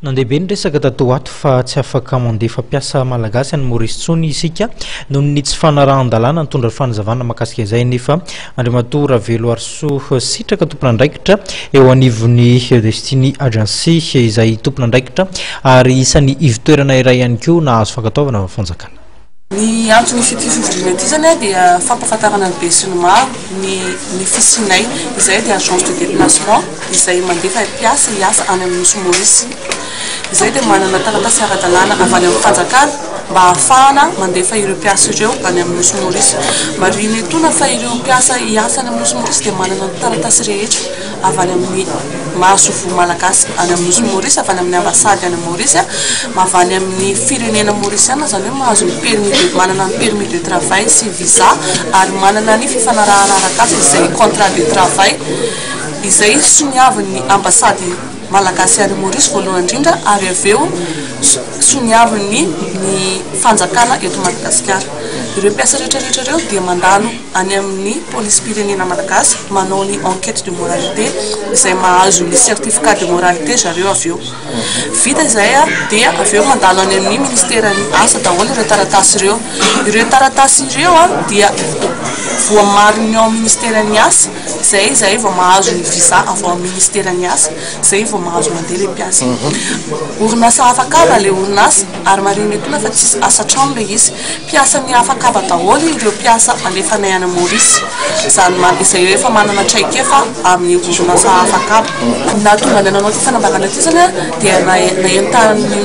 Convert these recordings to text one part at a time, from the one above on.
Nandeha be ny resaka tato ho ato fa tsy afaka mandefa mpiasa malagasy any Maurice intsony isika noho ny tsy fanarahan-dalàna. Nitondra fanazavana mahakasika izay anefa Andriamatoa Raveloarisoa Sitraka, tompon'andraikitra eo anivon'ny Destiny Agency izay tompon'andraikitra ary isan'ny ivon-toerana iray ihany koa nahazo fankatoavana avy amin'ny fanjakana. Ny anton'ny ity fivoriana ity izany dia fampahafantarana ny besinimaro ny ny fisianay. Izahay dia agence de déplacement izay mandefa mpiasa hiasa any amin'ny Nosy Maurice. Izahay dia manana taratasy ara-dalàna avy any amin'ny fanjakana mba hahafahana mandefa ireo mpiasa ireo any amin'ny Nosy Maurice. Marihina etoana fa ireo mpiasa hiasa any amin'ny Nosy Maurice dia manana ny taratasy rehetra avy any amin'ny mahasoivoho malagasy any amin'ny Nosy Maurice, avy any amin'ny ambasady any Maurice, avy any amin'ny firenena maurisiana, izany hoe mahazo ny permis de, manana ny permis de travail sy visa ary manana ny fifanarahana arak'asa izay contrat de travail izay soniavin'ny ambasady malagasy any Maurice voalohany indrindra ary avy eo soniavin'ny ny fanjakana eto Madagasikara. Ireo mpiasa rehetra rehetra ireo dia mandalo any amin'ny polisim-pirenena malagasy manao ny enquête de moralité izay mahazo ny certificat de moralité zareo avy eo. Vita izay dia avy eo mandalo any amin'ny ministeran'ny asa daholo ireo taratasy ireo. Ireo taratasy ireo dia voamarin'ny ao amin'ny ministeran'ny asa izay izahay vao mahazo ny visa avy ao amin'ny ministeran'ny asa izay vao mahazo mandeha ilay mpiasa. Orinasa afakaba ilay orinasa ary marihina etoana fa tsisy asa trano ilay izy. Mpiasan'ny afakaba daholo ireo mpiasa alefanay any Maurice, izany izay efa manana traikefa amin'ny orinasa afakaba. Nahatonga anay nanao ity fanambarana ity izany dia naheno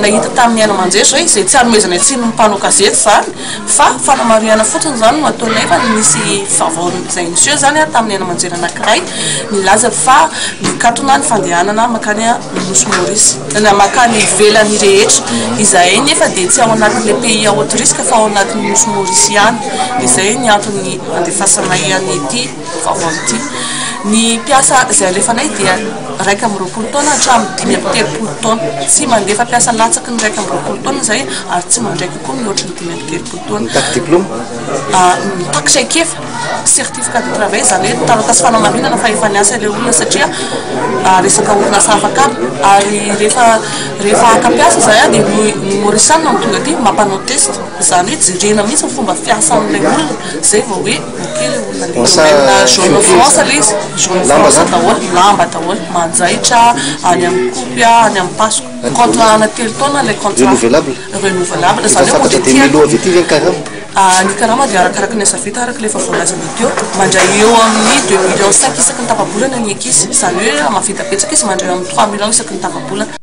nahita tamin'ny haino aman-jery izay, izay tsy hanomezanay tsiny ny mpanao gazety izany fa fanamarihana fotsiny izany no ataonay fa nisy vaovao izay niseho izany tamin'ny haino aman-jery anankiray nilaza fa nikatona ny fandehanana mankany Nosy Maurice na mankany ivelany rehetra. Izahay nefa dia tsy ao anatin'ilay pays à haute risque fa ao anatin'ny Nosy Maurice ihany. Izay ny antony andefasanay an'ity vaovao ity. Ny mpiasa izay alefanay dia 21 taona hatramin'ny 35 taona. Tsy mandefa mpiasa latsaky ny 21 taona izahay ary tsy mandray kokoa mihoatry ny 35 taona. Mitaky diplaoma? Mitaky traikefa. Certificat de travail, izany hoe taratasy fanamarinana fa efa niasa ilay olona satria resaka orinasa afakaba ary rehefa rehefa haka mpiasa izahay dia ny Maurisiana no tonga aty mampanao test, izany hoe jerena mihitsy ny fomba fiasan'ilay olona izay vao hoe ok ilay olona andeha domaine zone France ilay izy, zone France daholo, lamba daholo, manjaitra, any amin'ny kopy, any amin'ny pasoka, contrat ana 3 taona ilay contrat. Renouvelable? Renouvelable, izany hoe mody aty. Efa fantatra dia mialoha avy aty ve ny karama? Ny karama dia arakaraky ny asa vita araka ilay efa voalazanay teo. Mandray eo amin'ny 2 millions 5 isaky ny tapa-bolana ny ankizy. Izany hoe raha mahavita betsaka izy mandray eo amin'ny 3 millions isaky ny tapa-bolana.